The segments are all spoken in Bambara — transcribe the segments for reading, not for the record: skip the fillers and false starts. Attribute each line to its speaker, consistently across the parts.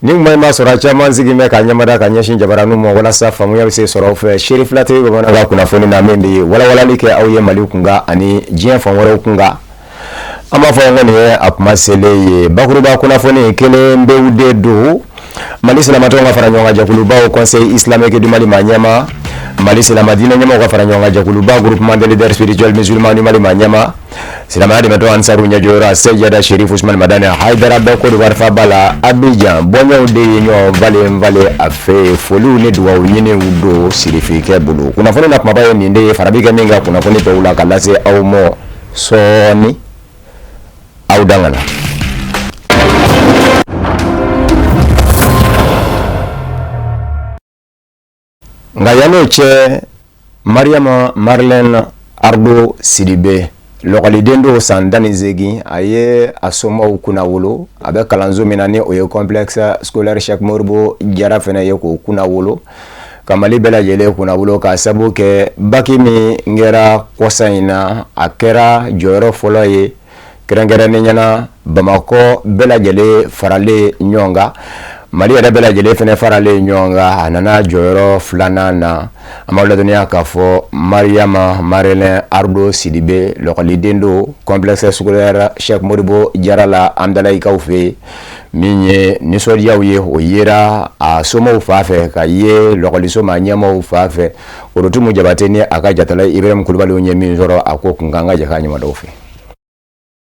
Speaker 1: Ni kuma in b'a sɔrɔ a caman sigi bɛ ka ɲɛmada ka ɲɛsin jabaraninw ma walasa faamuya bɛ se sɔrɔ aw fɛ Seri Fila TV bamanankan kunnafoni na min bɛ walawalali kɛ aw ye Mali kunkan ani diɲɛ fan wɛrɛw kunkan. An b'a fɔ ko nin ye a kuma selen ye bakuruba kunnafoni kelen pewu de don. Mali silamatɔnw ka fara ɲɔgɔn kan jɛkuluba Haut Conseil islamique du Mali maa ɲɛmaa, Mali silama diinɛ ɲɛmaaw ka fara ɲɔgɔn kan jɛkuluba Groupement des leaders spirituels musulmans du Mali maa ɲɛmaa, silamɛya dɛmɛtɔn Ansaru ɲɛjɔyɔrɔ Seyida Sherif Usumani Madani Hayidara bɛ Côte d'Ivoire faaba la Abidjan bɔɲɛw de ye ɲɔgɔn falen falen a fɛ yen foliw ni dugawu ɲiniw don sirifikɛ bolo kunnafoni na kumaba ye nin de ye fara bi kɛ min ka kunnafoni tɔw la ka lase aw ma sɔɔni. Aw dangana. Nka yann'o cɛ Mariama Marlène Ardo Sidibe lɔkɔliden don san 18, a ye a somaw kunnawolo. A bɛ kalanso min na ni o ye complexe scolaire Cheikh Modibo Jara fana ye k'o kunnawolo ka Mali bɛɛ lajɛlen kunnawolo k'a sabu kɛ baki min kɛra kɔsa in na, a kɛra jɔyɔrɔ fɔlɔ ye kɛrɛnkɛrɛnnenya na Bamakɔ bɛɛ lajɛlen faralen ɲɔgɔn kan, Mali yɛrɛ bɛɛ lajɛlen fana faralen ɲɔgɔn kan, a nana jɔyɔrɔ filanan na. An b'aw ladɔnniya k'a fɔ Mariama Marlène Ardo Sidibe lɔkɔliden don complexe scolaire Cheikh Modibo Jara la Amdalayikaw fɛ yen. Min ye nisɔndiyaw ye, o yera a somaw fan fɛ ka ye lɔkɔliso maa ɲɛmaaw fan fɛ. Orotumu Jabate ni a ka jatala Ibrahim Kulubaliw ye min sɔrɔ a ko kunkan, an ka jɛ k'a ɲɛmada fɛ.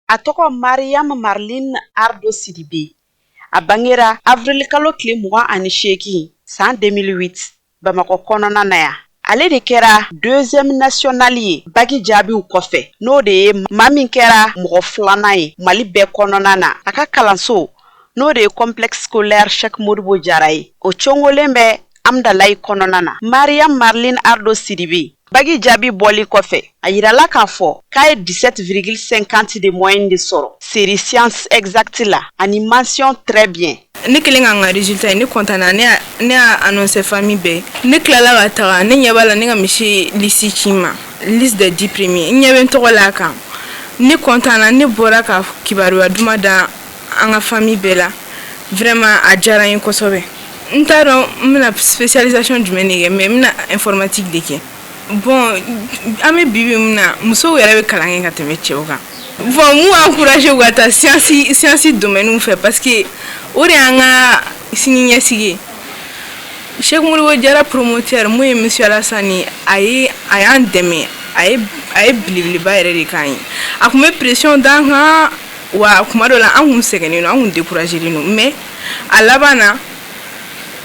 Speaker 2: A tɔgɔ Mariam Marlène Ardo Sidibe. A bangera avril kalo tile 28 san 2008 Bamakɔ kɔnɔna na yan. Ale de kɛra deuxième national ye baki jaabiw kɔfɛ, n'o de ye maa min kɛra mɔgɔ filanan ye Mali bɛɛ kɔnɔna na. A ka kalanso, n'o de ye complexe scolaire Cheikh Modibo Jara ye, o congolen bɛ Amdalayi kɔnɔna na. Mariam Marlène Ardo Sidibe baki jaabi bɔli kɔfɛ, a yirala k'a fɔ k'a ye 17,50 de moyenne de sɔrɔ série sciences exactes la ani mention très bien.
Speaker 3: Ne kɛlen ka n ka résultat ye, ne content na. Ne y'a annoncé famille bɛɛ. Ne tilala ka taga, ne ɲɛ b'a la, ne ka monsieur liste ci n ma, liste des 10 premiers, n ɲɛ bɛ n tɔgɔ la a kan. Ne content na, ne bɔra ka kibaruya duman da an ka famille bɛɛ la. Vraiment, a diyara n ye kosɛbɛ. N t'a dɔn n bɛna spécialisation jumɛn de kɛ, mais n bɛna informatique de kɛ. Bon, an bɛ bi bi min na, musow yɛrɛ bɛ kalan kɛ ka tɛmɛ cɛw kan. Bon, mun encouragé u ka taa science domaine fɛ, parce que o de y'an ka sini ɲɛsigi ye. Cheikh Modibo Jara promoteur mun ye monsieur Alassane, a y'an dɛmɛ, a ye belebeleba yɛrɛ de k'an ye. A tun bɛ pression d'an kan wa kuma dɔ la an kun sɛgɛnnen don, an kun découragé don, mais a laban na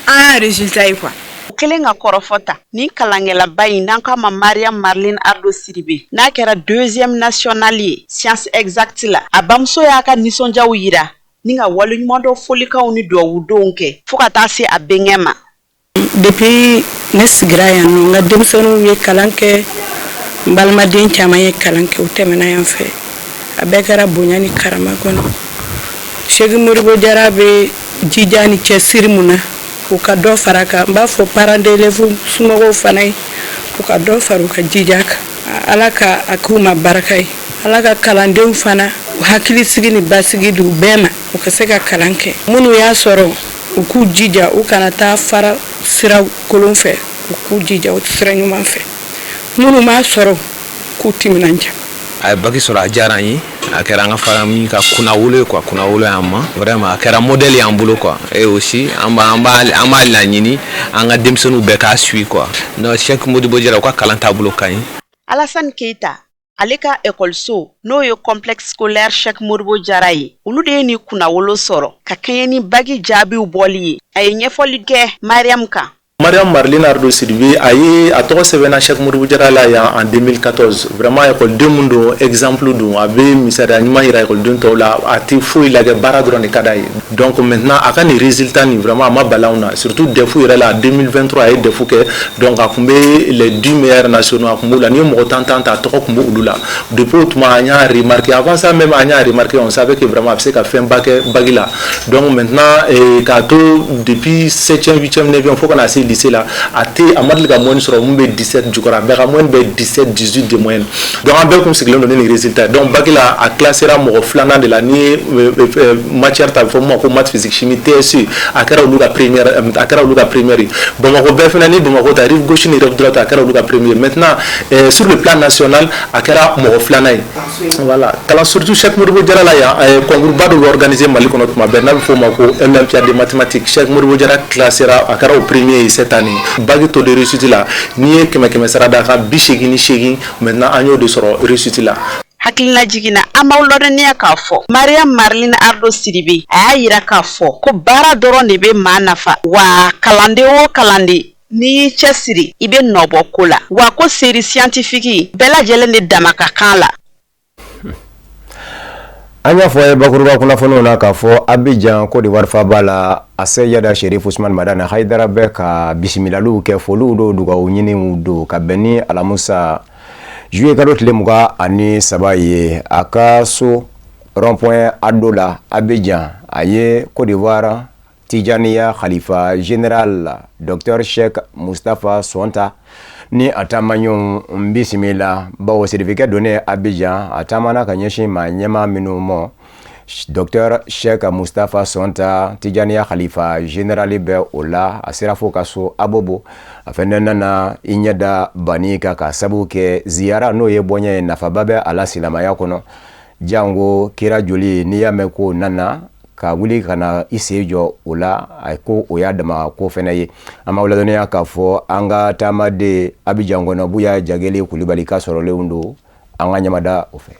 Speaker 3: an y'a résultat ye quoi.
Speaker 2: O kɛlen ka kɔrɔfɔ ta nin kalankɛlaba in n'an k'a ma Mariam Marlène Ardo Sidibe, n'a kɛra deuxième national ye sciences exactes la, a bamuso y'a ka nisɔndiyaw yira ni ka waleɲumandɔn folikanw ni dugawudenw kɛ fo ka taa se a bɛnkɛ ma.
Speaker 4: Depuis ne sigira yan nɔ, n ka denmisɛnninw ye kalan kɛ, n balimaden caman ye kalan kɛ, u tɛmɛna yan fɛ. A bɛɛ kɛra bonya ni karama kɔnɔ. Cheikh Modibo Jara bɛ jija ni cɛsiri mun na, u ka dɔ fara kan. N b'a fɔ parents d'élèves somɔgɔw fana ye, u ka dɔ fara u ka jija kan. Ala ka a k'u ma barika ye. Ala ka kalandenw fana u hakili sigi ni basigi di u bɛɛ ma, u ka se ka kalan kɛ. Minnu y'a sɔrɔ, u k'u jija, u kana taa fara sira kolon fɛ, u k'u jija u sira ɲuman fɛ. Minnu m'a sɔrɔ, k'u timinanja.
Speaker 5: A ye baki sɔrɔ, a diyara an ye. A kɛra an ka famille ka kunnawolo ye quoi, kunnawolo y'an ma. Vraiment, a kɛra modèle y'an bolo quoi. Et aussi an b'a laɲini an ka denmisɛnninw bɛɛ k'a suit quoi. Non, Cheikh Modibo Jara, u ka kalan taabolo ka ɲi.
Speaker 2: Alassane Keita, ale ka ekɔliso, n'o ye complexe scolaire Cheikh Modibo Jara ye, olu de ye nin kunnawolo sɔrɔ ka kɛɲɛ ni baki jaabiw bɔli ye. A ye ɲɛfɔli kɛ Mariam kan.
Speaker 6: Mariam Marlène Ardo Sidibe, a ye a tɔgɔ sɛbɛnna Cheikh Modibo Jara la yan en 2014. Vraiment, ekɔliden mun don, exemple don, a bɛ misaliya ɲuman yira ekɔliden tɔw la. A tɛ foyi lajɛ, baara dɔrɔn de ka d'a ye. Donc maintenant, a ka nin résultat nin, vraiment, a ma bala anw na, surtout DEF yɛrɛ la, 2023 a ye DEF kɛ. Donc a tun bɛ les 10 meilleurs nationaux, a tun b'o la. N'i ye mɔgɔ tan tan ta, a tɔgɔ tun bɛ olu la. Depuis o tuma, an y'a remarqué. Avant ça même, an y'a remarqué, on savait que vraiment a bɛ se ka fɛnba kɛ bac la. Donc maintenant, k'a to depuis 7e, 8e, 9e fo ka na se lycée la, a tɛ, a ma deli ka moyenne sɔrɔ mun bɛ 17 jukɔrɔ. A bɛɛ ka moyenne bɛ 17, 18 de moyenne. Donc an bɛɛ kun sigilen don ni nin résultat ye. Donc bac la, a classera mɔgɔ filanan de la. Ni ye matière ta, a bɛ fɔ mun ma ko maths, physique, chimie, TSU, a kɛra olu ka première, a kɛra olu ka première ye. Bamakɔ bɛɛ fana, ni Bamakɔ ta, rive gauche ni rive droite, a kɛra olu ka premier. Maintenant, sur le plan national, a kɛra mɔgɔ filanan ye. Voilà, kalan surtout Cheikh Modibo Diarra la yan, concours ba dɔ bɛ organiser Mali kɔnɔ tuma bɛɛ, n'a bɛ f'o ma ko Olympiade de mathématiques. Cheikh Modibo Diarra classera, a kɛra o premier ye cette année. Bac taux de réussite la, n'i ye kɛmɛ kɛmɛ sara da kan, 88 maintenant, an y'o de sɔrɔ réussite la.
Speaker 2: Hakilina jiginna, an b'aw ladɔnniya k'a fɔ Mariam Marlene Ardo Sidibe, a y'a yira k'a fɔ ko baara dɔrɔn de bɛ maa nafa wa. Kalanden o kalanden, n'i y'i cɛsiri, i bɛ nɔbɔ ko la wa. Ko série scientifique bɛɛ lajɛlen de dama ka kan la.
Speaker 1: An y'a fɔ ye bakuruba kunnafoniw na k'a fɔ Abidjan, Côte d'Ivoire faaba la, Aseyada Sherif Usman Madani Haidara bɛ ka bisimilaliw kɛ, foliw don, dugawu ɲiniw don, ka bɛn ni alamusa juillet kalo tile 23 ye. A ka so rond-point Ado la Abidjan, a ye Côte d'Ivoire Tijaniya Khalifa général Dr Sheikh Mustapha Sonta ni a taamaɲɔgɔnw bisimila, bawo sirifikɛ donnen Abidjan, a taamana ka ɲɛsin maa ɲɛmaa minnu ma, Dr Sheikh Mustapha Sonta, Tijaniya Khalifa général bɛ o la. A sera fo ka so Abobo, a fɛnɛ nana i ɲɛ da bani kan ka sabu kɛ ziyara, n'o ye bɔɲɛ ye, nafaba bɛ a la silamɛya kɔnɔ, jango kira joli. N'i y'a mɛn ko nana ka wuli ka na i sen jɔ o la, a ko o y'a dama ko fɛnɛ ye. An b'aw ladɔnniya k'a fɔ an ka taamaden Abidjan kɔnɔ, Buya Jageli Kulibali ka sɔrɔlenw don an ka ɲamada o fɛ.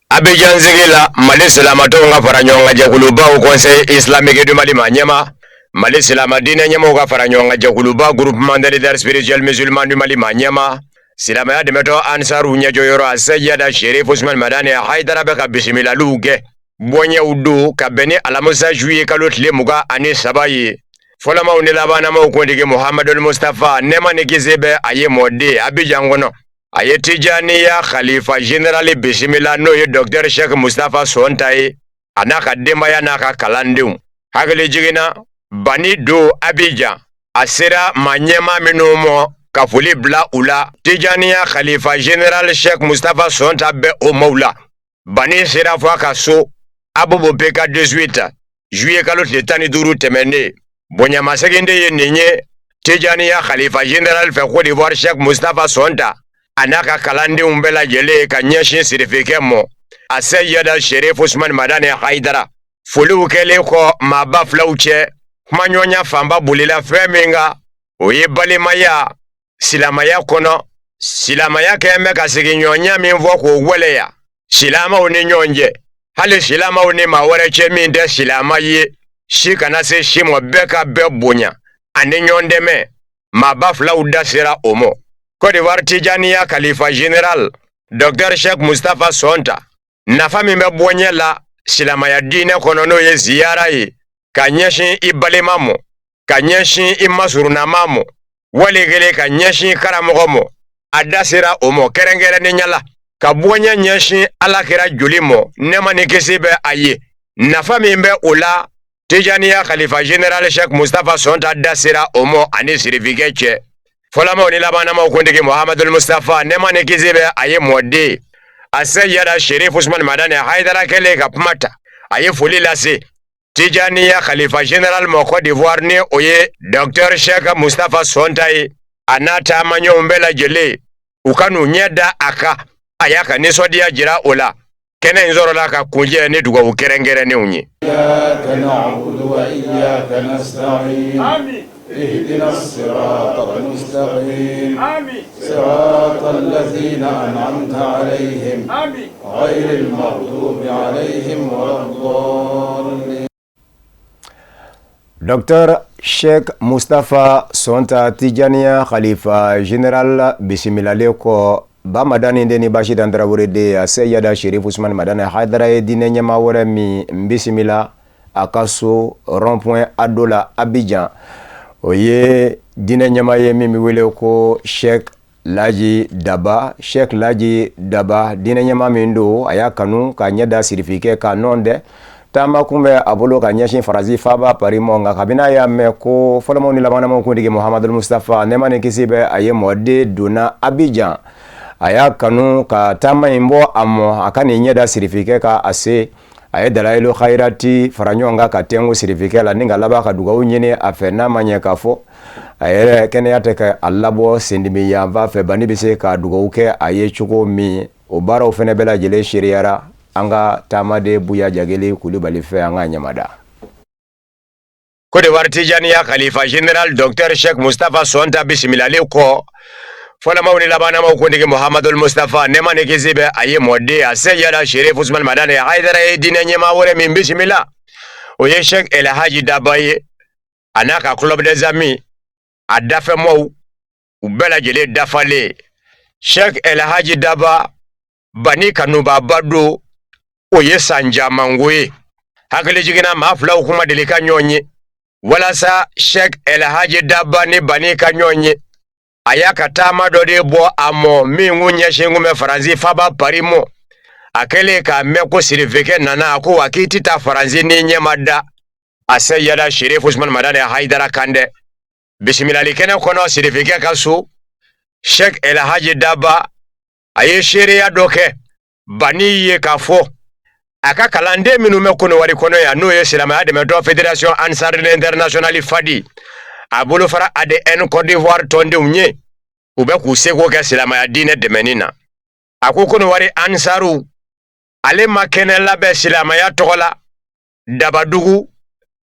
Speaker 1: Abidjan sigi la, Mali silamatɔnw ka fara ɲɔgɔn kan jɛkulubaw Conseil islamique du Mali ma ɲɛma, Mali silama diinɛ ɲɛmɔgɔw ka fara ɲɔgɔn kan jɛkuluba Groupement des leaders spirituels musulmans du Mali ma ɲɛma, silamɛya dɛmɛtɔ Ansaru ɲɛjɔyɔrɔ Aseyada Sherif Usman Madani Haidara bɛ ka bisimilaliw kɛ, bɔɲɛw don, ka bɛn ni alamusa juillet kalo tile 23 ye. Fɔlɔmaw ni labanamaw kuntigi Muhamadul Mustafa, nɛɛma ni kisi bɛ a ye, mɔden Abidjan kɔnɔ, a ye Tijaniya Khalifa général bisimila, n'o ye Docteur Sheikh Mustapha Sonta ye, a n'a ka denbaya n'a ka kalandenw. Hakili jiginna, bani don Abidjan, a sera maa ɲɛmaa minnu ma ka foli bila u la, Tijaniya Khalifa général Sheikh Mustapha Sonta bɛ o maaw la. Bani sera fo a ka so Abobo PK 18, juillet kalo tile 15 tɛmɛnen. Bonyamasegin de ye nin ye Tijaniya Khalifa général fɛ Côte d'Ivoire, Sheikh Mustapha Sonta, a n'a ka kalandenw bɛɛ lajɛlen, ka ɲɛsin sirifikɛ mɔ Aseyada Sherif Usman Madani Haidara. Foliw kɛlen kɔ maaba filaw cɛ, kumaɲɔgɔnya fanba bolila fɛn min kan, o ye balimaya silamɛya kɔnɔ. Silamɛya kɛn bɛ ka sigiɲɔgɔnya min fɔ k'o waleya silamɛw ni ɲɔgɔn cɛ, hali silamɛw ni maa wɛrɛ cɛ min tɛ silamɛ ye, si kana se si ma, bɛɛ ka bɛɛ bonya ani ɲɔgɔn dɛmɛ. Maaba filaw da sera o ma. Côte d'Ivoire Tijaniya Khalifa général Dr Sheikh Mustapha Sonta, nafa min bɛ bɔ ɲɛ la silamɛya diinɛ kɔnɔ, n'o ye ziyara ye ka ɲɛsin i balima ma, ka ɲɛsin i masurunnama ma, wali kelen ka ɲɛsin karamɔgɔ ma, a da sera o ma kɛrɛnkɛrɛnnenya la, ka bɔɲɛ ɲɛsin Ala kira joli ma, nɛɛma ni kisi bɛ a ye, nafa min bɛ o la, Tijaniya Khalifa général Sheikh Mustapha Sonta da sera o ma ani sirifikɛ cɛ. Fɔlɔmaw ni labanamaw kuntigi Muhamadul Mustafa, nɛɛma ni kisi bɛ a ye, mɔden Aseyada Sherif Usman Madani Haidara kɛlen ka kuma ta, a ye foli lase Tijaniya Khalifa général ma Côte d'Ivoire, ni o ye Docteur Sheikh Mustapha Sonta ye, a n'a taamaɲɔgɔnw bɛɛ lajɛlen, u ka n'u ɲɛ da a kan. A y'a ka nisɔndiya jira o la. Kɛnɛ in sɔrɔla ka kuncɛ ni dugawu kɛrɛnkɛrɛnnenw ye.
Speaker 7: إياك نعبد وإياك نستعين اهدنا الصراط المستقيم صراط الذين أنعمت عليهم غير المغضوب عليهم ولا الضالين.
Speaker 1: Dr Sheikh Mustapha Sonta, Tijaniya Khalifa général bisimilalen kɔ, Ba Madani den ni Basi Dan Tarawele den Aseyada Sherif Usman Madani Haidara ye diinɛ ɲɛmaa wɛrɛ min bisimila a ka so rond point Ado la Abidjan, o ye diinɛ ɲɛmaa ye min bɛ wele ko Sheikh Laji Daba. Sheikh Laji Daba, diinɛ ɲɛmaa min don, a y'a kanu ka ɲɛ da sirifikɛ ka nɔn dɛ. Taama kun bɛ a bolo ka ɲɛsin Faransi faaba Paris mɔ, nka kabini a y'a mɛn ko fɔlɔmaw ni labanamaw kuntigi Muhamadul Mustafa, nɛɛma ni kisi bɛ a ye, mɔden donna Abidjan, a y'a kanu ka taama in bɔ a mɔ, a ka nin ɲɛda sirifikɛ ka a se. A ye dalayilu hayirati fara ɲɔgɔn kan ka tɛnku sirifikɛ la ni ka laban ka dugawu ɲini a fɛ. N'a ma ɲɛ k'a fɔ a yɛrɛ kɛnɛya tɛ ka a labɔ sendimi yanfan fɛ, Bani bɛ se ka dugawu kɛ a ye cogo min, o baaraw fana bɛɛ lajɛlen seereyara. An ka taamaden Buya Jageli Kulubali fɛ, an ka ɲamada. Côte d'Ivoire Tijaniya Khalifa général docteur Cheikh Mustapha Sɔnta bisimilalen kɔ, fɔlɔmaw ni labanamaw kuntigi Muhamadul Mustafa, nɛɛma ni kisi bɛ a ye, mɔden a Seyida Sherif Usman Madani Hayidara ye diinɛ ɲɛmaa wɛrɛ min bisimila, o ye Cheikh El Hadji Daba ye, a n'a ka club des amis, a dafɛmɔw, u bɛɛ lajɛlen dafalen. Cheikh El Hadji Daba, Bani kanubaaba don, o ye san camanko ye. Hakili jiginna, maa filaw kuma deli ka ɲɔgɔn ye. Walasa Cheikh El Hadji Daba ni Bani ka ɲɔgɔn ye, a y'a ka taama dɔ de bɔ a mɔ min kun ɲɛsin kun bɛ Faransi faba Paris mɔ. A kɛlen k'a mɛn ko sirifikɛ nana, a ko wa k'i tɛ taa Faransi ni ɲɛ ma da a Seyida Sherif Usman Madani Hayidara kan dɛ. Bisimilali kɛnɛ kɔnɔ sirifikɛ ka so, Cheikh El Hadji Daba a ye seereya dɔ kɛ Bani ye k'a fɔ a ka kalanden minnu bɛ Kɔnɔwari kɔnɔ yan, n'o ye silamɛya dɛmɛtɔn Fédération Ansar Internationale Fadi, a bolofara ADN Côte d'Ivoire tɔndenw ye, u bɛ k'u seko kɛ silamɛya diinɛ dɛmɛni na. A ko Kɔnɔwari Ansaru, ale ma kɛnɛ labɛn silamɛya tɔgɔ la Dabadugu,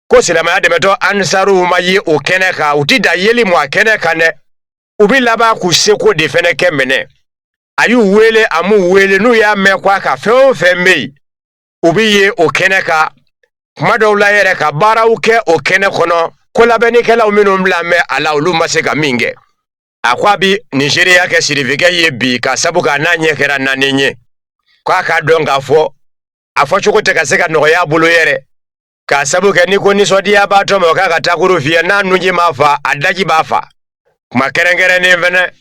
Speaker 1: ko silamɛya dɛmɛtɔn Ansaru ma ye o kɛnɛ kan. U ti da yeli mɔ a kɛnɛ kan dɛ, u bɛ laban k'u seko de fɛnɛ kɛ minɛ. A y'u wele, a m'u wele, n'u y'a mɛn ko a ka fɛn o fɛn bɛ yen, u bɛ ye o kɛnɛ kan. Kuma dɔw la yɛrɛ, ka baaraw kɛ o kɛnɛ kɔnɔ, ko labɛnnikɛlaw minnu bila mɛn a la, olu ma se ka min kɛ. A ko a bi nin seereya kɛ sirifikɛ ye bi, ka sabu k'a n'a ɲɛ kɛra naani ye, k'a k'a dɔn k'a fɔ a fɔcogo tɛ ka se ka nɔgɔya a bolo yɛrɛ, k'a sabu kɛ n'i ko nisɔndiyabaatɔ ma k'a ka takuru fiyɛ, n'a nunji m'a fa, a daji b'a fa. Kuma kɛrɛnkɛrɛnnen fɛnɛ,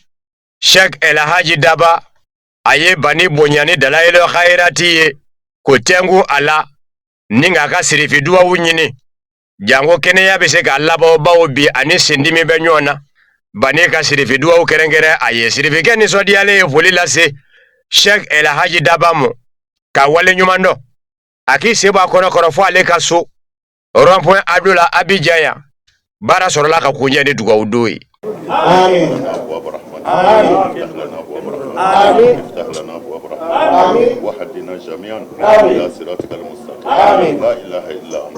Speaker 1: Sheikh El Hadji Daba a ye Bani bonya ni dalayilu hayirati ye k'o tɛnku a la ni k'a ka sirifi duwawu ɲini, janko kɛnɛya bɛ se k'a labɔ, bawo bi ani sendimi bɛ ɲɔgɔn na. Bani ka sirifi duwawu kɛrɛnkɛrɛn a ye. Sirifikɛ nisɔndiyalen ye foli lase Sheikh El Hadji Daba ma ka wale ɲuman dɔn. A k'i sen bɔ a kɔnɔ kɔrɔ fo ale ka so rond point Ado la Abidjan yan. Baara sɔrɔla ka kuncɛ ni dugawu don ye.
Speaker 7: آمين آمين آمين وهدنا جميعا إلى صراطك المستقيم آمين لا إله إلا أنت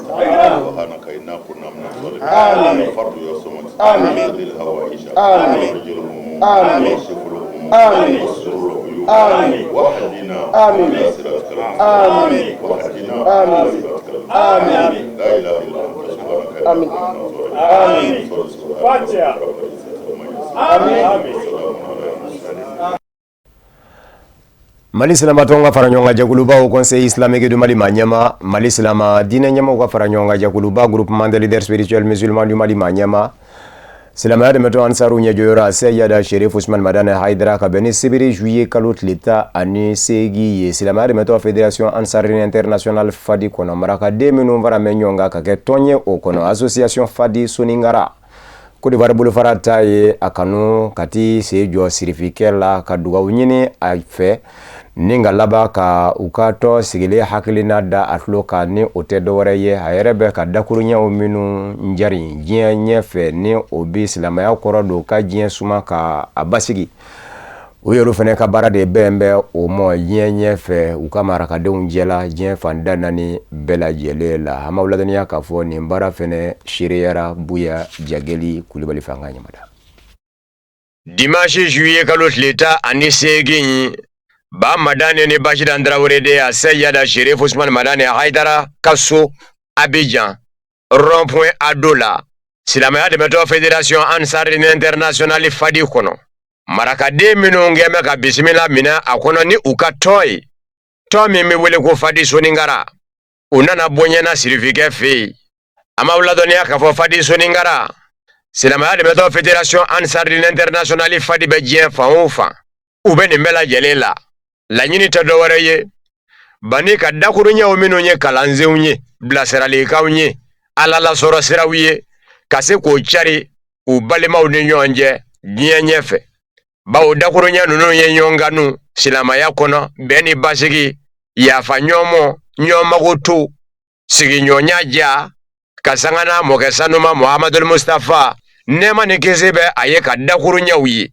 Speaker 7: سبحانك إنا كنا من الظالمين آمين فرد يا صمد آمين اقضي الحوائج آمين فرج الهموم آمين واكشف الغموم آمين واستر العيوب آمين واهدنا آمين إلى صراطك المستقيم آمين واهدنا آمين إلى صراطك المستقيم آمين لا إله إلا أنت سبحانك إنا كنا من الظالمين آمين فاتحة آمين والسلام على المرسلين.
Speaker 1: Mali silamatɔnw ka fara ɲɔgɔn kan jɛkuluba, Haut Conseil islamique du Mali ma ɲɛma, Mali silama diinɛ ɲɛmaw ka fara ɲɔgɔn kan jɛkuluba, Groupement des leaders spirituels musulmans du Mali ma ɲɛma, silamɛya dɛmɛtɔn Ansaru ɲɛjɔyɔrɔ Seyida Sherif Usman Madani Haidara, ka bɛn ni sibiri juillet kalo tile 18 ye, silamɛya dɛmɛtɔn Fédération Ansarine Internationale Fadi kɔnɔ, marakaden minnu fara mɛn ɲɔgɔn kan ka kɛ tɔn ye o kɔnɔ, Association Fadi Soningara Côte d'Ivoire bolofara ta ye a kanu ka t'i sen jɔ sirifikɛ la ka dugawu ɲini a fɛ ni ka laban ka u ka tɔ sigilen hakilina da a tulo kan. Ni o tɛ dɔwɛrɛ ye, a yɛrɛ bɛ ka dakuruɲɛw minnu jari diɲɛ ɲɛfɛ, ni o bi silamɛya kɔrɔ don ka diɲɛ suma ka a basigi, o yɛrɛ fana ka baara de bɛn bɛ o mɔ diɲɛ ɲɛfɛ u ka marakadenw jɛla diɲɛ fan naani bɛɛ lajɛlen la. An b'aw ladɔnniya k'a fɔ nin baara fana seereyara Buya Jageli Kulubali fɛ. An ka ɲamada.
Speaker 8: Dimanche juillet kalo tile 18, Ba Madani ni Basidan Tarawele de a Seyida Sherif Usman Madani Haidara ka so Abidjan rond point Ado la, silamɛya dɛmɛtɔ Fédération Ansarine Internationale Fadi kɔnɔ, marakaden minnu kɛn bɛ ka bisimila minɛ a kɔnɔ ni u ka tɔn ye, tɔn min bɛ wele ko Fadi Soningara, u nana bonyana sirifikɛ fɛ yen. An b'aw ladɔnniya k'a fɔ Fadi Soningara, silamɛya dɛmɛtɔ Fédération Ansarine Internationale Fadi bɛ diɲɛ fan o fan, u bɛ nin bɛɛ lajɛlen la. Laɲini tɛ dɔwɛrɛ ye. Bani ka dakuruɲɛw minnu ye kalansenw ye, bilasiralikanw ye, Ala lasɔrɔ siraw ye, ka se k'o cari u balimaw ni ɲɔgɔn cɛ diɲɛ ɲɛfɛ. Bawo dakuruɲɛ ninnu ye ɲɔgɔn kanu silamɛya kɔnɔ, bɛn ni basigi, yafa ɲɔgɔn mɔ, ɲɔgɔn mago to, sigiɲɔgɔnya diya, ka sanga n'a mɔkɛ sanuma Muhamadul Mustafa, nɛɛma ni kisi bɛ a ye, ka dakuruɲɛw ye.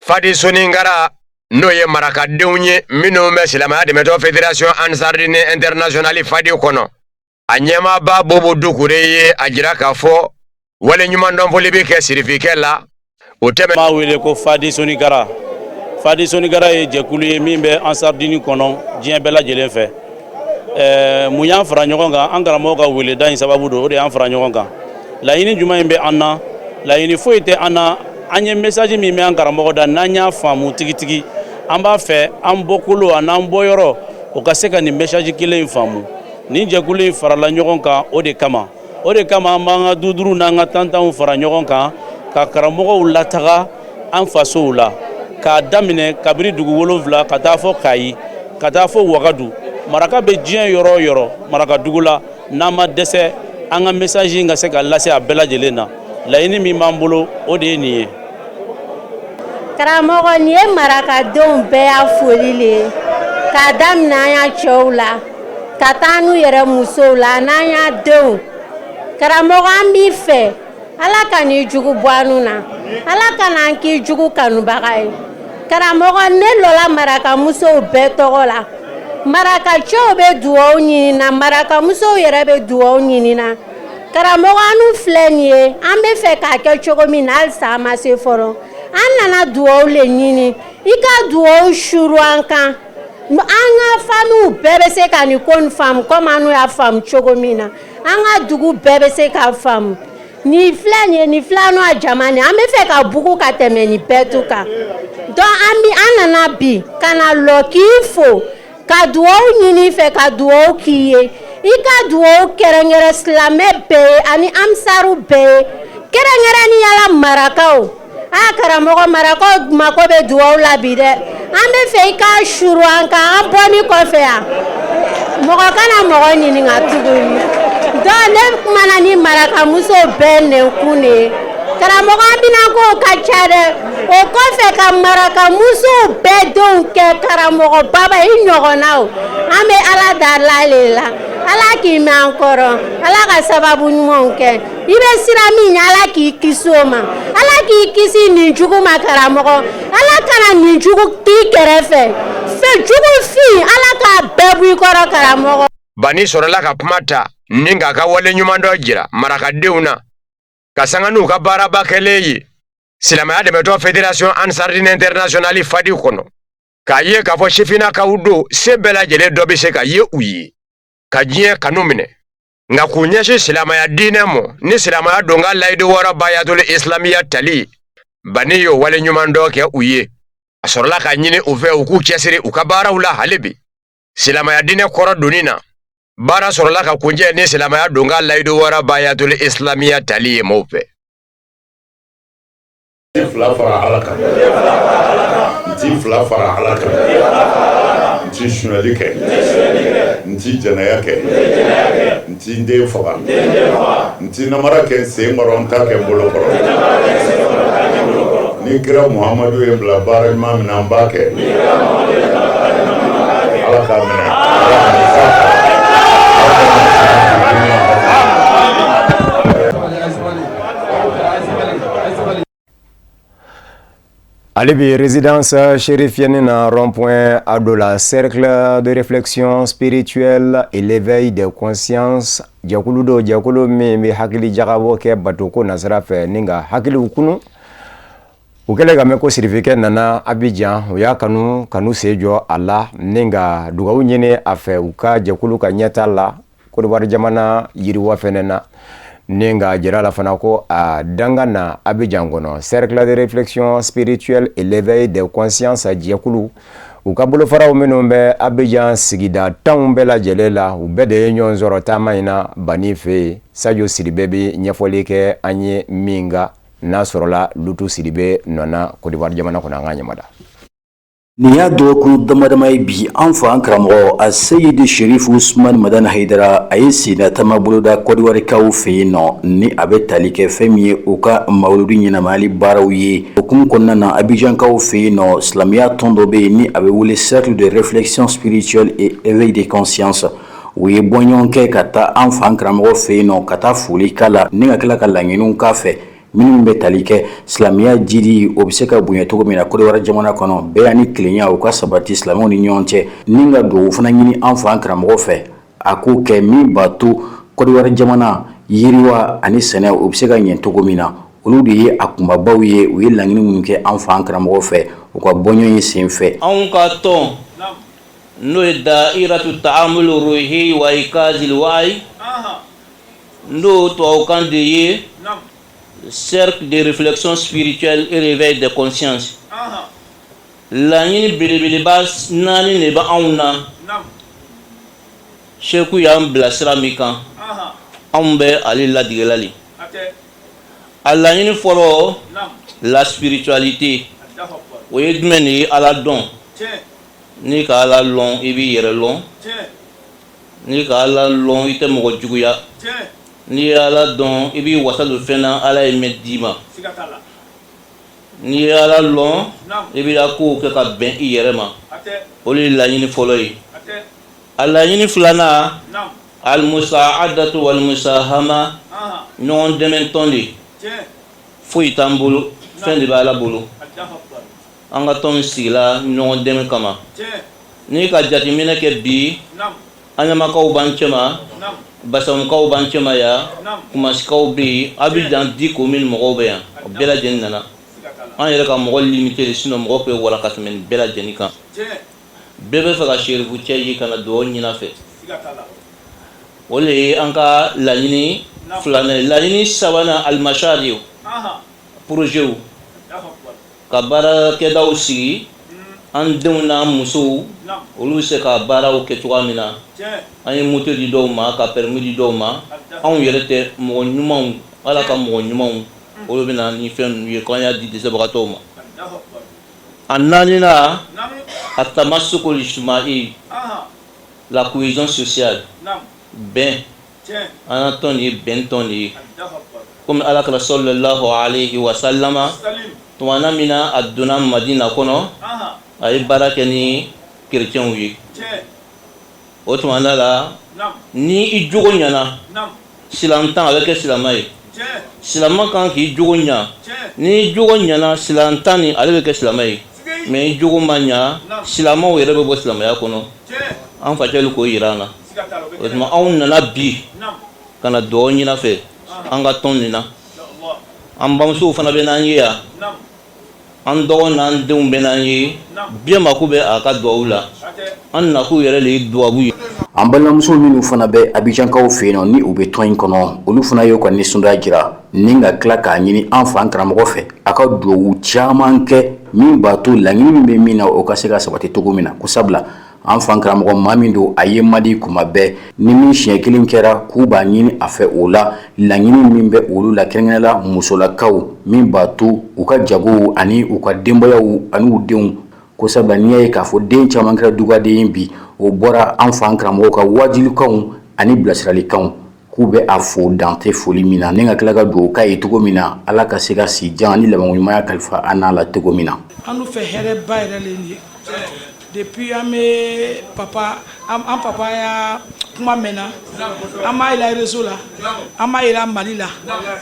Speaker 8: Fadi Soninkara, n'o ye marakadenw ye minnu bɛ silamɛya dɛmɛtɔn Fédération Ansardine Internationale Fadi kɔnɔ, a ɲɛmaaba Bobo Dukure ye a jira k'a fɔ wale ɲumandɔnfoli bɛ kɛ sirifikɛ la. O tɛmɛ
Speaker 9: b'a wele ko Fadi Soninkara. Fadi Soninkara ye jɛkulu ye min bɛ Ansardini kɔnɔ diɲɛ bɛɛ lajɛlen fɛ. Mun y'an fara ɲɔgɔn kan? An karamɔgɔ ka weleda in sababu don, o de y'an fara ɲɔgɔn kan. Laɲini jumɛn in bɛ an na? Laɲini foyi tɛ an na. An ye message min bɛ an karamɔgɔ da, n'an y'a faamu tigitigi, an b'a fɛ an bɔkolo a n'an bɔyɔrɔ, o ka se ka nin message kelen in faamu. Nin jɛkulu in farala ɲɔgɔn kan o de kama. O de kama an b'an ka duduruw n'an ka tantanw fara ɲɔgɔn kan ka karamɔgɔw lataga an fasow la, k'a daminɛ kabiri dugu 7 ka taa fɔ Kayi, ka taa fɔ Wagadu. Maraka bɛ diɲɛ yɔrɔ o yɔrɔ, marakadugu la, n'an ma dɛsɛ, an ka message in ka se ka lase a bɛɛ lajɛlen na. Laɲini min b'an bolo, o de ye nin ye.
Speaker 10: Karamɔgɔ, nin ye marakadenw bɛɛ y'a foli le ye, k'a daminɛ an y'a cɛw la ka taa n'u yɛrɛ musow la n'an y'a denw. Karamɔgɔ, an b'i fɛ, Ala ka n'i jugu bɔ an na, Ala ka n'an k'i jugu kanubaga ye. Karamɔgɔ, ne lɔla marakamusow bɛɛ tɔgɔ la. Marakacɛw bɛ dugawu ɲini na, marakamusow yɛrɛ bɛ dugawu ɲini na. Karamɔgɔ, anu filɛ nin ye, an bɛ fɛ k'a kɛ cogo min na, halisa an ma se fɔlɔ. An nana dugawu le ɲini, i ka dugawu suru an kan, an ka famiw bɛɛ bɛ se ka nin ko nin faamu komi anu y'a faamu cogo min na. An ka dugu bɛɛ bɛ se k'a faamu. Nin filɛ nin ye, nin filɛ anu a jama nin, an bɛ fɛ ka bugu ka tɛmɛ nin bɛɛ tu kan. Donc an bi an nana bi ka na lɔ k'i fo, ka dugawu ɲini i fɛ, ka dugawu k'i ye. I ka dugawu kɛrɛnkɛrɛn silamɛ bɛɛ ye ani ansaru bɛɛ ye, kɛrɛnkɛrɛnnenya la marakaw. A karamɔgɔ, marakaw mako bɛ dugawu la bi dɛ. An bɛ fɛ i k'a suru an kan. An bɔni kɔfɛ yan, mɔgɔ kana mɔgɔ ɲininka tuguni. Donc ne kumana ni marakamuso bɛɛ nɛnkun de ye. Karamɔgɔ, an bɛna k'o ka ca dɛ. O kɔfɛ, ka marakamusow bɛɛ denw kɛ karamɔgɔ baba i ɲɔgɔnna o. An bɛ Ala dala le la, Ala k'i mɛn an kɔrɔ, Ala ka sababu ɲumanw kɛ. I bɛ sira min ɲɛ, Ala k'i kisi o ma, Ala k'i kisi nin jugu ma. Karamɔgɔ, Ala kana nin jugu k'i kɛrɛfɛ, fɛn jugu fin, Ala k'a bɛɛ bɔ i kɔrɔ, karamɔgɔ.
Speaker 8: Bani sɔrɔla ka kuma ta ni k'a ka wale ɲuman dɔ jira marakadenw na, ka sanga n'u ka baaraba kɛlen ye silamɛya dɛmɛtɔn Fédération Ansardine Internationale Fadi kɔnɔ, k'a ye k'a fɔ sifinnakaw don, se bɛɛ lajɛlen dɔ bɛ se ka ye u ye ka diɲɛ kanu minɛ, nka k'u ɲɛsin silamɛya diinɛ mɔ ni silamɛya don ka layidu 6 bayatul islamiya tali. Bani y'o wale ɲuman dɔ kɛ u ye. A sɔrɔla ka ɲini u fɛ u k'u cɛsiri u ka baaraw la hali bi silamɛya diinɛ kɔrɔ donni na. Baara sɔrɔla ka kuncɛ ni silamɛya don ka layidu 6 bayatul islamiya tali ye maaw fɛ.
Speaker 7: N ti fila fara Ala kan, n ti fila fara Ala kan, n ti sonyali kɛ, n ti jɛnɛya kɛ, n ti n den faga, n ti namara kɛ n sen kɔrɔ, n ta kɛ n bolo kɔrɔ. Ni kira Muhamadu ye n bila baara ɲuman min na, n b'a kɛ. Ala k'a minɛ. Ala k'a minɛ.
Speaker 1: Ale bi résidence chérifienne na rond-point Ado la, cercle de réflexion spirituelle et l'éveil des consciences jɛkulu dɔ, jɛkulu min bɛ hakili jagabɔ kɛ batoko nasira fɛ ni ka hakiliw kunu. U kɛlen ka mɛn ko sirifikɛ nana Abidjan, u y'a kanu kanu sen jɔ a la ni ka dugawu ɲini a fɛ u ka jɛkulu ka ɲɛta la, Côte jamana yiriwa fɛnɛ na, ni ka jira la fana ko a danga na Abidjan kɔnɔ. Cercle de réflexion spirituelle et l'éveil des consciences jɛkulu, u ka bolofaraw minnu bɛ Abidjan sigida 10 bɛɛ lajɛlen la, u bɛɛ de ye ɲɔgɔn sɔrɔ taama in na Bani fɛ yen. Sajo Sidibe bɛ ɲɛfɔli kɛ an ye min kan n'a sɔrɔla Lutu Sidibe nɔna Côte d'Ivoire jamana kɔnɔ. An ka ɲamada.
Speaker 11: Nin y'a dɔgɔkun damadama ye bi, an fa an karamɔgɔ a Seyidi Sherifu Usumani Madani Hayidara, a ye sennataama boloda Kɔdiwarikaw fɛ yen nɔ, ni a bɛ tali kɛ fɛn min ye u ka mawuludu ɲɛnamayali baaraw ye. O hukumu kɔnɔna na, Abijankaw fɛ yen nɔ, silamɛya tɔn dɔ bɛ yen ni a bɛ wele Cercle de réflexion spirituelle et éveil de conscience, u ye bɔɲɔgɔn kɛ ka taa an fa an karamɔgɔ fɛ yen nɔ, ka taa foli k'a la ni ka tila ka laɲiniw k'a fɛ minnu bɛ tali kɛ silamɛya jidi, o bɛ se ka bonya cogo min na Kɔdiwari jamana kɔnɔ, bɛn ani tilenya u ka sabati silamɛw ni ɲɔgɔn cɛ, ni ka dugawu fana ɲini an fa an karamɔgɔ fɛ a k'o kɛ min b'a to Kɔdiwari jamana yiriwa ani sɛnɛ o bɛ se ka ɲɛ cogo min na. Olu de ye a kunbabaw ye. U ye laɲini minnu kɛ an fa an karamɔgɔ fɛ u ka bɔɲɔgɔn ye sen fɛ.
Speaker 12: Anw ka tɔn, n'o ye Dairatu Taamulu Ruhi wa Ikazil Wayi, n'o tubabukan de ye Cercle de réflexion spirituelle et réveil des consciences, laɲini belebeleba naani de bɛ anw na. Seku y'an bila sira min kan, anw bɛ ale ladigela le. A laɲini fɔlɔ, la spiritualité, o ye jumɛn de ye? Ala dɔn. N'i ka Ala lɔn, i b'i yɛrɛ lɔn. N'i ka Ala lɔn, i tɛ mɔgɔ juguya. N'i ye Ala dɔn, i b'i wasa don fɛn na Ala ye mɛn d'i ma. N'i ye Ala lɔn, i b'i ka kow kɛ ka bɛn i yɛrɛ ma. O de ye laɲini fɔlɔ ye. A laɲini filanan, almusaadatu walmusahama, ɲɔgɔn dɛmɛ tɔn de. Foyi t'an bolo, fɛn de bɛ Ala bolo. An ka tɔn sigila ɲɔgɔn dɛmɛ kama. N'i ka jateminɛ kɛ bi, Aɲamakaw b'an cɛma, Basamukaw b'an cɛma yan, Kumasikaw bɛ yen, Abijan 10 communes mɔgɔw bɛ yan, o bɛɛ lajɛlen nana. An yɛrɛ ka mɔgɔ limité de, sinon mɔgɔ tun bɛ wara ka tɛmɛ nin bɛɛ lajɛlen kan. Bɛɛ bɛ fɛ ka serifu cɛ ye ka na dugawu ɲini a fɛ. O de ye an ka laɲini filanan ye. Laɲini sabanan, alimashariw, projetw, ka baarakɛdaw sigi an denw n'an musow, olu bɛ se ka baaraw kɛ cogoya min na. An ye moto di dɔw ma, ka permis di dɔw ma. Anw yɛrɛ tɛ, mɔgɔ ɲumanw, Ala ka mɔgɔ ɲumanw, olu bɛ na ni fɛn ninnu ye k'an y'a di dɛsɛbagatɔw ma. A naaninan, a tamasukul ijtimai, la cohésion sociale, bɛn. An ka tɔn nin ye bɛn tɔn de ye, komi Ala kira sallallahu alayhi wa sallama, tumana min na a donna Madina kɔnɔ, a ye baara kɛ ni kerecɛnw ye. O tumana la, ni i jogo ɲana, silantan a bɛ kɛ silama ye. Silama kan k'i jogo ɲa. Ni i jogo ɲana, silantan ni ale bɛ kɛ silama ye. Mais i jogo ma ɲa, silamaw yɛrɛ bɛ bɔ silamɛya kɔnɔ. An facɛlu k'o yira an na. O tuma anw nana bi ka na dugawu ɲini a fɛ an ka tɔn nin na. An bamusow fana bɛ n'an ye yan, an dɔgɔ n'an denw bɛ n'an ye. Bɛɛ mako bɛ a ka dugawu la. An nakun yɛrɛ de ye dugawu ye.
Speaker 11: An balimamuso minnu fana bɛ Abijankaw fɛ yen nɔ, ni u bɛ tɔn in kɔnɔ, olu fana y'u ka nisɔndiya jira ni ka tila k'a ɲini an fa an karamɔgɔ fɛ a ka dugawu caman kɛ min b'a to laɲini min bɛ min na, o ka se ka sabati cogo min na, ko sabula an fa karamɔgɔ maa min don, a ye man di kuma bɛɛ ni min siɲɛ kelen kɛra k'u b'a ɲini a fɛ. O la, laɲini min bɛ olu la, kɛrɛnkɛrɛn la musolakaw, min b'a to u ka jagow ani u ka denbayaw ani u denw, ko sabula n'i y'a ye k'a fɔ den caman kɛra dugaden bi, o bɔra an fa karamɔgɔ ka wajulikanw ani bilasiralikanw. K'u bɛ a fo dan tɛ foli min na, ni ka tila ka dugawu k'a ye cogo min na, Ala ka se ka si jan ni labankoɲumanya kalifa an n'a la cogo min na.
Speaker 13: An fɛ hɛrɛba yɛrɛ le ye. Depuis an bɛ papa, an papa ya kuma mɛnna, an m'a yira réseau la, an m'a yira Mali la,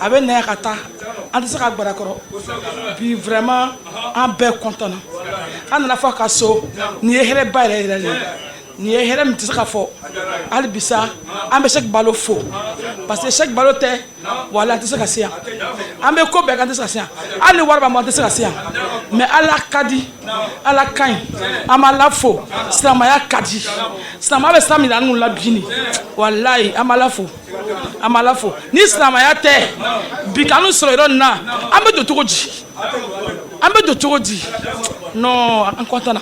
Speaker 13: a bɛ na yan ka taa, an tɛ se ka gbara kɔrɔ. Bi vraiment an bɛɛ content na. An nana fɔ a ka so, nin ye hɛrɛba yɛrɛ yɛrɛ le ye. Nin ye hɛrɛ min tɛ se ka fɔ. Hali bi sa, an bɛ Sɛki Balo fo, parce que Sɛki Balo tɛ wala an tɛ se ka se yan. An bɛ ko bɛɛ kɛ, an tɛ se ka se yan. Hali ni wari b'an bolo, an tɛ se ka se yan. Mais Ala ka di, Ala ka ɲi, an b'Ala fo. Silamɛya ka di, silamɛya bɛ sira min na la bi nin, walayi an b'Ala fo, an b'Ala fo. Ni silamɛya tɛ bi, k'an sɔrɔ yɔrɔ nin na, an bɛ don cogo di? An bɛ don cogo di? Non, an content na,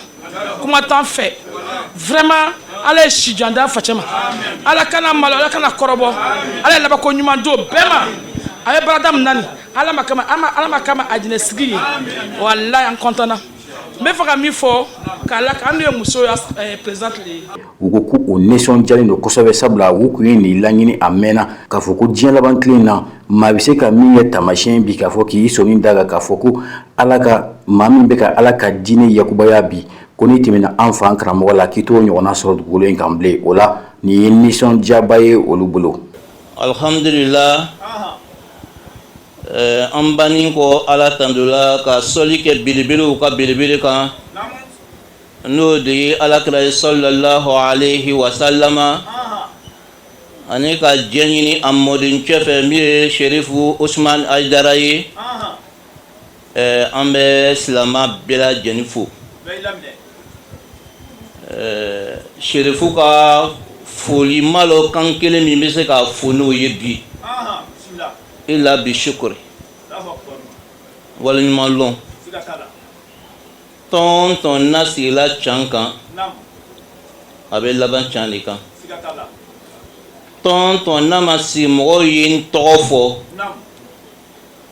Speaker 13: kuma t'an fɛ vraiment. Ala ye si jan d'an facɛ ma, Ala kana malo, Ala kana kɔrɔbɔ, Ala ye labanko ɲuman d'o bɛɛ ma. A ye baarada min na nin, Ala ma kama, Ala ma kama ajinɛ sigi ye. Walayi an content na. N bɛ fɛ ka min fɔ k'a la, an ye muso ya présidente le ye.
Speaker 11: U ko ko u nisɔndiyalen don kosɛbɛ, sabula u tun ye nin laɲini a mɛnna k'a fɔ ko diɲɛ laban tile in na, maa bɛ se ka min kɛ taamasiyɛn bi, k'a fɔ k'i sɔmin da kan k'a fɔ ko Ala ka maa min bɛ ka Ala ka diinɛ yakubaya bi, ko n'i tɛmɛna an fa an karamɔgɔ la, k'i t'o ɲɔgɔnna sɔrɔ dugukolo in kan bilen. O la, nin ye nisɔndiyaba ye olu bolo.
Speaker 12: Alhamdulillah, an banni kɔ Ala tandula ka sɔli kɛ belebelew ka belebele kan, n'o de ye Alakira ye sallallahu alayhi wa sallama, ani ka jɛ ɲini a mɔdencɛ fɛ min ye Serifu Usman Ayidara ye. An bɛ silama bɛɛ lajɛlen fo. Serifu ka foli malo kan kelen min bɛ se ka fo n'o ye bi, illa bi shukri, waleɲuman lɔn. Tɔn tɔn n'a sigila can kan, a bɛ laban can de kan. Tɔn tɔn n'a ma sigi, mɔgɔw ye n tɔgɔ fɔ,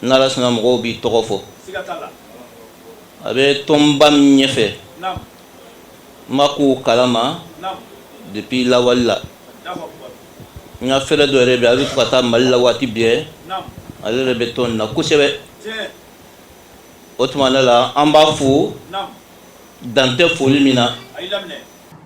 Speaker 12: n'Ala sɔnna, mɔgɔw b'i tɔgɔ fɔ. A bɛ tɔnba min ɲɛfɛ, n ma k'o kalama depuis lawale la. N ka frère dɔ yɛrɛ bɛ, a bɛ to ka taa Mali la waati bɛɛ, ale yɛrɛ bɛ tɔn na kosɛbɛ. O tuma ne la, an b'a fo dan tɛ foli min na.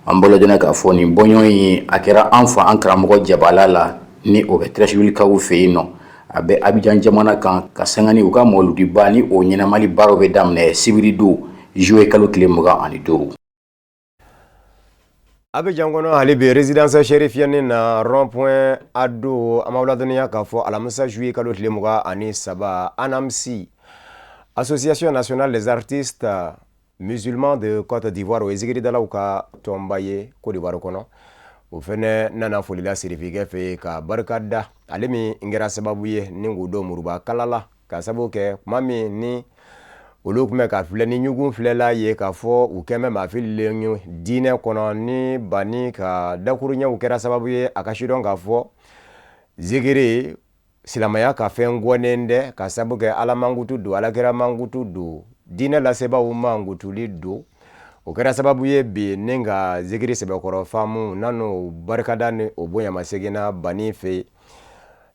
Speaker 11: An bolo jɛnɛ k'a fɔ nin bɔɲɔgɔn ye, a kɛra an fa an karamɔgɔ jabala la, ni o bɛ Treichvillekaw fɛ yen nɔ, a bɛ Abidjan jamana kan, ka sanga ni u ka mɔludiba ni o ɲɛnamali baaraw bɛ daminɛ sibiri don, juillet kalo tile 25.
Speaker 8: Abidjan kɔnɔ hali bi, résidence chérifienne na, rond point Ado, an b'aw ladɔnniya k'a fɔ alamisa juillet kalo tile 23, ANAMSI, Association nationale des artistes musulmans de Côte d'Ivoire, o ye zikiridalaw ka tɔnba ye Côte d'Ivoire kɔnɔ, o fɛnɛ nana folila sirifikɛ fɛ yen ka barika da ale min kɛra sababu ye ni k'u don muruba kala la, ka sababu kɛ tuma min ni olu tun bɛ ka filɛ ni ɲugun filɛla ye, k'a fɔ u kɛn bɛ maa fililen ye diinɛ kɔnɔ, ni banni ka dakuruɲɛw kɛra sababu ye a ka sidɔn k'a fɔ zikiri silamɛya ka fɛn gɔnnen dɛ, ka sababu kɛ Ala mankutu don, Alakira mankutu don, diinɛ lasebaaw mankutuli don. O kɛra sababu ye bi ni ka zikiri sɛbɛkɔrɔ faamu n'a n'o barikada ni o bonyamasegin na banni fɛ yen,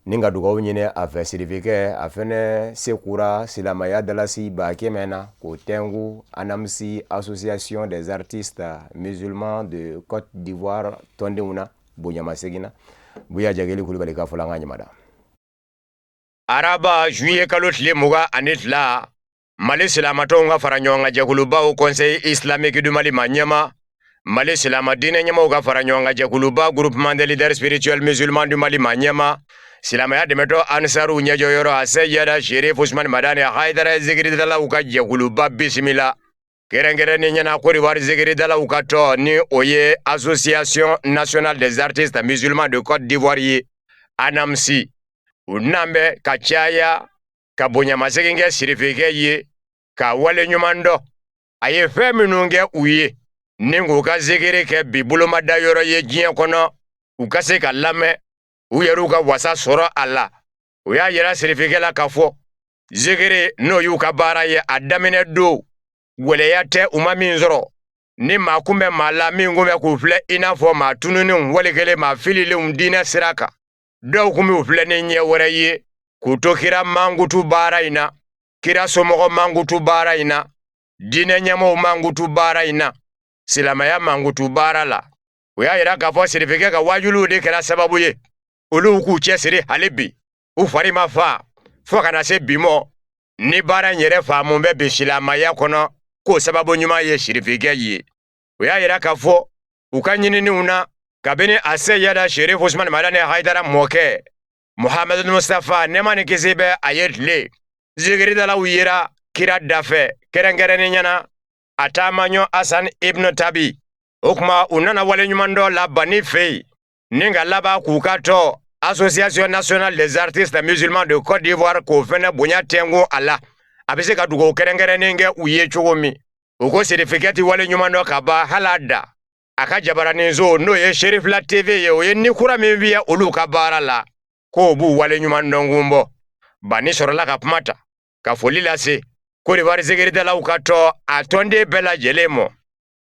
Speaker 8: ni ka dugawu ɲini a fɛ. Sirifikɛ a fɛnɛ sekura silamɛya dalasi 100 000 na k'o tɛnku ANAMSI, Association des artistes musulmans de Côte d'Ivoire tɔndenw na bonyamasegin na. Buya Jageli Kulubali ka fɔla an ka ɲamada. Araba juillet kalo tile 22, Mali silamatɔnw ka fara ɲɔgɔn kan jɛkulubaw Conseil islamique du Mali ma ɲɛma, Mali silama diinɛ ɲɛmaw ka fara ɲɔgɔn kan jɛkuluba Groupement des leaders spirituels musulmans du Mali ma ɲɛma, silamɛya dɛmɛtɔ Ansaru ɲɛjɔyɔrɔ a Seyida Sherif Usman Madani Hayidara zikiridalaw ka jɛkuluba bisimila, kɛrɛnkɛrɛnnen ɲɛna Côte d'Ivoire zikiridalaw ka tɔn, ni o ye Association nationale des artistes musulmans de Côte d'Ivoire ye, ANAMSI, u nan bɛ ka caya ka bonyamasegin kɛ sirifikɛ ye, ka wale ɲuman dɔn a ye fɛn minnu kɛ u ye ni k'u ka zikiri kɛ bi bolomada yɔrɔ ye diɲɛ kɔnɔ, u ka se ka lamɛn, u yɛrɛw ka wasa sɔrɔ a la. U y'a yira sirifikɛ la k'a fɔ zikiri n'o y'u ka baara ye, a daminɛ don gwɛlɛya tɛ u ma min sɔrɔ, ni maa kun bɛ maa la min kun bɛ k'u filɛ i n'a fɔ maa tununnenw, wali kelen maa fililenw diinɛ sira kan. Dɔw kun b'u filɛ ni ɲɛ wɛrɛ ye k'u to kira mankutu baara in na, kira somɔgɔ mankutu baara in na, diinɛ ɲɛmɔgɔw mankutu baara in na, silamɛya mankutu baara la. U y'a yira k'a fɔ sirifikɛ ka wajuliw de kɛra sababu ye olu k'u cɛsiri hali bi, u fari ma fa fo ka na se bi mɔ ni baara in yɛrɛ faamu bɛ bi silamɛya kɔnɔ, k'o sababu ɲuman ye sirifikɛ ye. U y'a yira k'a fɔ u ka ɲininiw na, kabini a Seyida Sherif Usman Madani Hayidara mɔkɛ Muhamadu Mustafa, nɛɛma ni kisi bɛ a ye, tile zikiridalaw yera kira dafɛ, kɛrɛnkɛrɛnnen ɲɛna a taamaɲɔ Asan Ibn Tabi. O kuma u nana waleɲuman dɔ la banni fɛ yen ni ka laban k'u ka tɔ Association nationale des artistes musulmans de Côte d'Ivoire k'o fɛnɛ bonya tɛnku a la, a bɛ se ka dugawu kɛrɛnkɛrɛnnen kɛ u ye cogo min. U ko sirifikɛ ti waleɲuman dɔ ka ban hali a da a ka jabaraninso, n'o ye Serifila TV ye, o ye ni kura min fiyɛ olu ka baara la, k'o b'u waleɲuman dɔn kun bɔ. Banni sɔrɔla ka kuma ta ka foli lase. Kodiwari zikiridalaw ka tɔn a tɔnden bɛɛ lajɛlen mɔ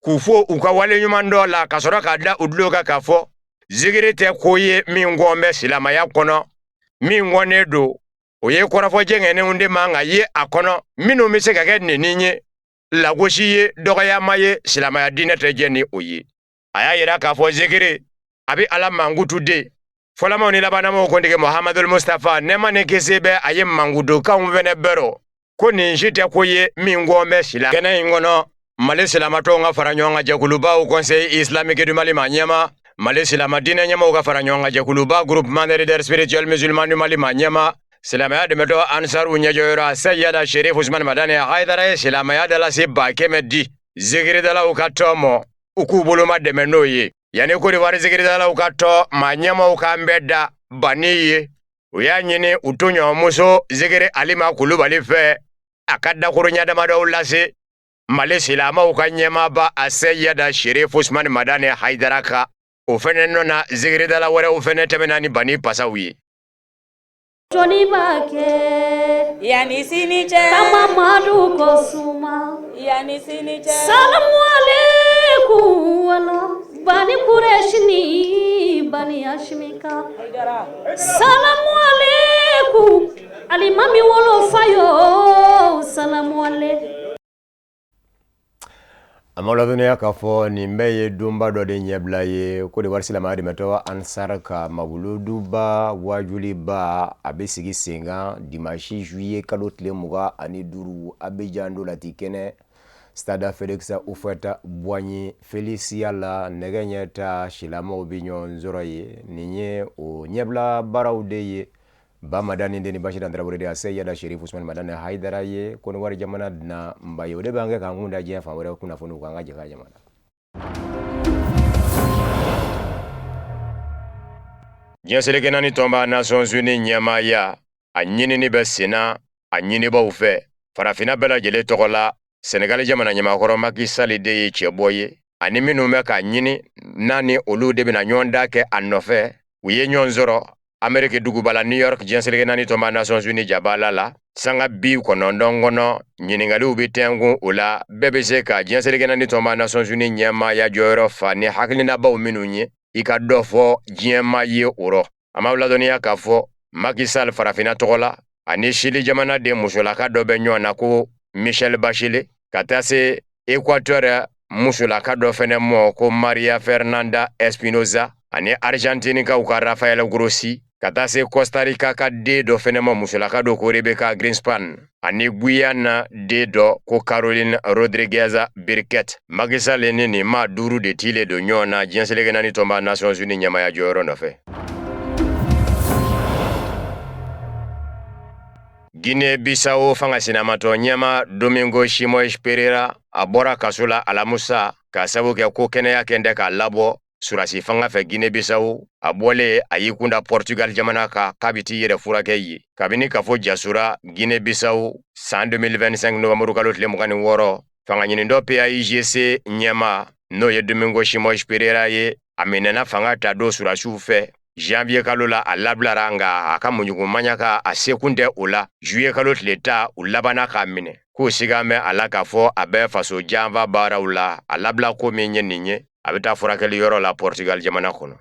Speaker 8: k'u fo u ka waleɲumandɔn la ka sɔrɔ k'a da u tulo kan k'a fɔ zikiri tɛ ko ye min kɔn bɛ silamaya kɔnɔ min kɔnnen don o ye kɔrɔfɔ jɛngɛnenw de man ka ye a kɔnɔ minnu bɛ se ka kɛ neni ye lagosi ye dɔgɔyama ye silamaya diinɛ tɛ jɛn ni o ye a y'a yira k'a fɔ zikiri a bɛ ala mankutu de fɔlɔmaw ni labanamaw kuntigi muhamadul mustafa nɛɛma ni kisi bɛ a ye mankutukanw fɛnɛ bɛrɔ ko nin si tɛ ko ye min kɔn bɛ sila kɛnɛ in kɔnɔ mali silamatɔnw ka fara ɲɔgɔn kan jɛkuluba Haut Conseil islamique du Mali maa ɲɛma mali silama diinɛ ɲɛmaw ka fara ɲɔgɔn kan jɛkuluba groupement des leaders spirituels musulmans du Mali maa ɲɛma silamɛya dɛmɛtɔn ansaru ɲɛjɔyɔrɔ sɛyada sherif usman madani hayidara ye silamɛya dalasi 100,000 di zikiridalaw ka tɔn mɔ u k'u boloma dɛmɛ n'o ye yanni kodiwari zikiridalaw ka tɔn maa ɲɛmaw k'an bɛɛ da banni ye u y'a ɲini u tɔɲɔgɔnmuso zikiri alima kulubali fɛ a ka dakuruɲɛ damadɔw lase mali silamɛw ka ɲɛmaaba a sɛyada sherif usman madani hayidara kan o fɛnɛ nɔ na zikiridala wɛrɛw fɛnɛ tɛmɛna ni banni pasaw ye
Speaker 14: Jɔnni b'a kɛ
Speaker 15: yanni sini cɛ
Speaker 14: Tama Madu ko suma
Speaker 15: yanni sini cɛ
Speaker 14: Salamu aleykum wala Bani Kurɛsi ni Bani Hasimi ka Salamu aleykum Alimami wolofa yo salamu aleykum
Speaker 8: A ma ladɔnniya k'a fɔ nin bɛɛ ye donba dɔ de ɲɛbila ye Kodiwari silamɛya dɛmɛtɔn Ansar ka mawuluduba wajuliba a bɛ sigi sen kan dimanche juillet kalo tile 25 Abidjan ndolati kɛnɛ stade Félix Houphouët Boigny Félicia la nɛgɛ ɲɛ tan silamɛw bɛ ɲɔgɔn sɔrɔ yen nin ye o ɲɛbila baaraw de ye Ba Madani den ni Basidan Tarawele de a Seyida Sherif Usman Madani Hayidara ye Kɔnɔwari jamana dunanba ye o de b'an kɛ k'an kun da diɲɛ fan wɛrɛ kunnafoniw kan an ka jɛ k'a jamana. Diɲɛ seleke naani tɔnba Nations Unies ɲɛmaaya a ɲinini bɛ senna a ɲinibaw fɛ farafinna bɛɛ lajɛlen tɔgɔ la Senegali jamana ɲɛmaakɔrɔ Macky Sall de ye cɛbɔ ye ani minnu bɛ k'a ɲini n'a ni olu de bɛna ɲɔgɔndan kɛ a nɔfɛ u ye ɲɔgɔn sɔrɔ Ameriki duguba la New York diɲɛ seleke naani tɔnba Nations Unies jabala la sanga 90 kɔnɔ ɲininkaliw bɛ tɛnkun o la bɛɛ bɛ se ka diɲɛ seleke naani tɔnba Nations Unies ɲɛmaaya jɔyɔrɔ fa ni hakilinabaw minnu ye i ka dɔ fɔ diɲɛmaa ye o rɔ an b'aw ladɔnniya k'a fɔ Macky Sall farafinna tɔgɔ la ani Chili jamanaden musolaka dɔ bɛ ɲɔgɔn na ko Michelle Bachelet ka taa se Equateur musolaka dɔ fɛnɛ mɔ ko Maria Fernanda Espinoza ani Argentinikaw ka Rafael Grossi ka taa se Costa Rica ka den dɔ fɛnɛ mɔ musolaka dɔ ko Rebecca Grynspan ani Guyana den dɔ ko Caroline Rodriguez Birkett Macky Sall ni nin maa duuru de tilen don ɲɔgɔn na diɲɛ seleke naani tɔnba Nations Unies ɲɛmaaya jɔyɔrɔ nɔfɛ. Guinée Bissau fanga sinamatɔ ɲɛma Domingo Simoes Pereira a bɔra kaso la alamusa k'a sabu kɛ ko kɛnɛya kɛn tɛ k'a labɔ surasi fanga fɛ Guinée Bissau a bɔlen a y'i kunda Portugal jamana kan k'a bɛ t'i yɛrɛ furakɛ yen kabini kafo jasora Guinée Bissau san 2025 novembre kalo tile 26 fanga ɲinitɔn PAIGC ɲɛma n'o ye Domingo Simoes Pereira ye a minɛna fanga ta don surasiw fɛ janvier kalo la a labilara nka a ka muɲugu maɲaka a sekun tɛ o la juillet kalo tile 10 u labanna k'a minɛ k'u siga bɛ a la k'a fɔ a bɛ faso janfa baaraw la a labila ko min ye nin ye a bɛ taa furakɛli yɔrɔ la Portugal jamana kɔnɔ.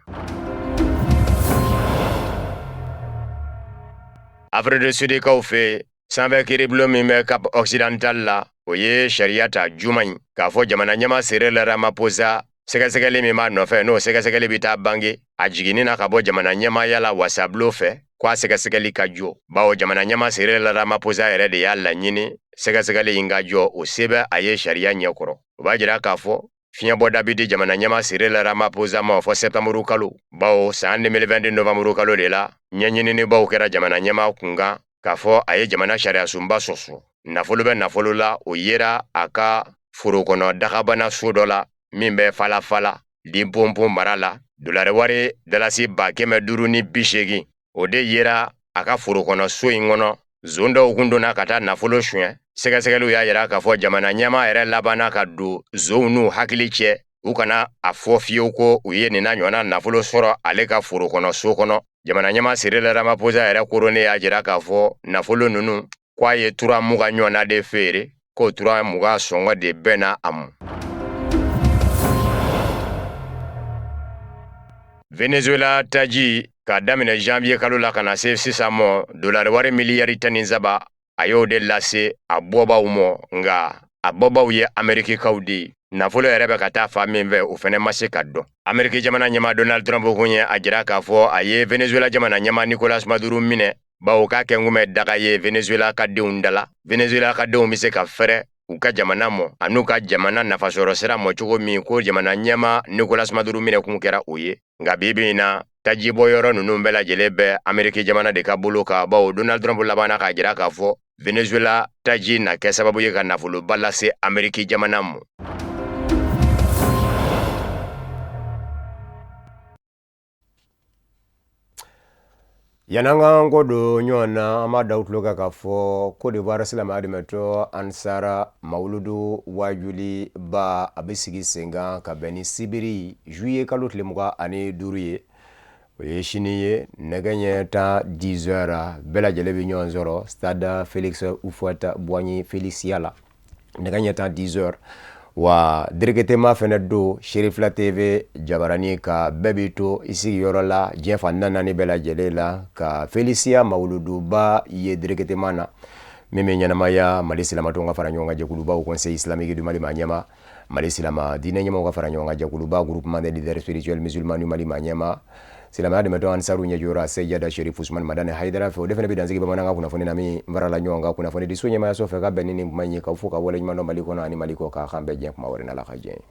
Speaker 8: Afrique du Sud kaw fɛ sanfɛ kiiribulon min bɛ Cap Occidental la o ye sariya ta juma in k'a fɔ jamana ɲɛmaa Cyril Ramaphosa sɛgɛsɛgɛli min b'a nɔfɛ n'o sɛgɛsɛgɛli bɛ taa bange a jiginni na ka bɔ jamana ɲɛmaaya la wasabulon fɛ k'a sɛgɛsɛgɛli ka jɔ bawo jamana ɲɛmaa Cyril Ramaphosa yɛrɛ de y'a laɲini sɛgɛsɛgɛli in ka jɔ o se bɛ a ye sariya ɲɛkɔrɔ o b'a jira k'a fɔ fiɲɛbɔda bɛ di jamana ɲɛmaa Cyril Ramaphosa ma fɔ sɛtanburu kalo bawo san 2022 novanburu kalo de la ɲɛɲininibaw kɛra jamana ɲɛmaa kunkan k'a fɔ a ye jamana sariyasunba sɔsɔ nafolo bɛ nafolo la o yera a ka foro kɔnɔ dagabana so dɔ la min bɛ Phala Phala Limpopo mara la dolari wari dalasi 580 o de yera a ka foro kɔnɔ so in kɔnɔ zon dɔw kun donna ka taa nafolo suɲɛ sɛgɛsɛgɛliw y'a yira k'a fɔ jamana ɲɛmaa yɛrɛ labanna ka don zonw n'u hakili cɛ u kana a fɔ fiyewu ko u ye nin n'a ɲɔgɔnna nafolo sɔrɔ ale ka foro kɔnɔ so kɔnɔ jamana ɲɛmaa Cyril Ramaphosa yɛrɛ koronnen y'a jira k'a fɔ nafolo ninnu ko a ye tura 20 ɲɔgɔnna de feere, k'o tura 20 sɔngɔ de bɛnna a ma. Venezuela taji k'a daminɛ janvier kalo la ka na se sisan mɔ, dolari wari miliyari 13, a y'o de lase a bɔbaw mɔ, nka a bɔbaw ye amerikikaw de ye. Nafolo yɛrɛ bɛ ka taa fan min fɛ, o fɛnɛ ma se ka dɔn. Ameriki jamana ɲɛmaa Donald Trump kun ye a jira k'a fɔ a ye Venezuela jamana ɲɛmaa Nicolas Maduro minɛ, bawo k'a kɛ kun bɛ daga ye Venezuela ka denw da la. Venezuela ka denw bɛ se ka fɛrɛ u ka jamana mɔ an'u ka jamana nafasɔrɔ sira mɔ cogo min, ko jamana ɲɛmaa Nicolas Maduro minɛ kun kɛra o ye. Nka bi bi in na, tajibɔ yɔrɔ ninnu bɛɛ lajɛlen bɛ Ameriki jamana de ka bolo kan, bawo Donald Trump labanna k'a jira k'a fɔ Venezuela taji na kɛ sababu ye ka nafoloba lase Ameriki jamana ma. Yan'an k'an kɔ don ɲɔgɔn na, an b'a da tulo kan k'a fɔ Côte d'Ivoire silamɛya dɛmɛtɔn Ansar mawuludu wajuliba, a bɛ sigi sen kan ka bɛn ni sibiri juillet kalo tile 25 ye, o ye sini ye, nɛgɛ ɲɛ 10, 10 heures. Bɛɛ lajɛlen bɛ ɲɔgɔn sɔrɔ stade Félix Houphouët Boigny Félicia la, nɛgɛ ɲɛ 10, 10 heures. Wa directement fɛnɛ don Cherifla TV jabarani ka, bɛɛ b'i to i sigiyɔrɔ la diɲɛ fan naani bɛɛ lajɛlen la ka Félicia mawuluduba ye directement na, min bɛ ɲɛnamaya Mali silamatɔnw ka fara ɲɔgɔn kan jɛkuluba, Conseil islamique du Mali maa ɲɛma, Mali silama diinɛ ɲɛmaaw ka fara ɲɔgɔn kan jɛkuluba, Groupement des leaders spirituels musulmans du Mali maa ɲɛma, silamɛya dɛmɛtɔn Ansaru ɲɛjɔyɔrɔ Seyida Sherif Usman Madani Hayidara fɛ. O de fana bɛ dansigi bamanankan kunnafoni na min farala ɲɔgɔn kan kunnafoni di so ɲɛmayaso fɛ ka bɛn ni nin kuma in ye, k'aw fo ka waleɲuman dɔn Mali kɔnɔ ani Mali kɔ, k'a kan bɛɛ diɲɛ kuma wɛrɛ n'Ala ka diɲɛ ye.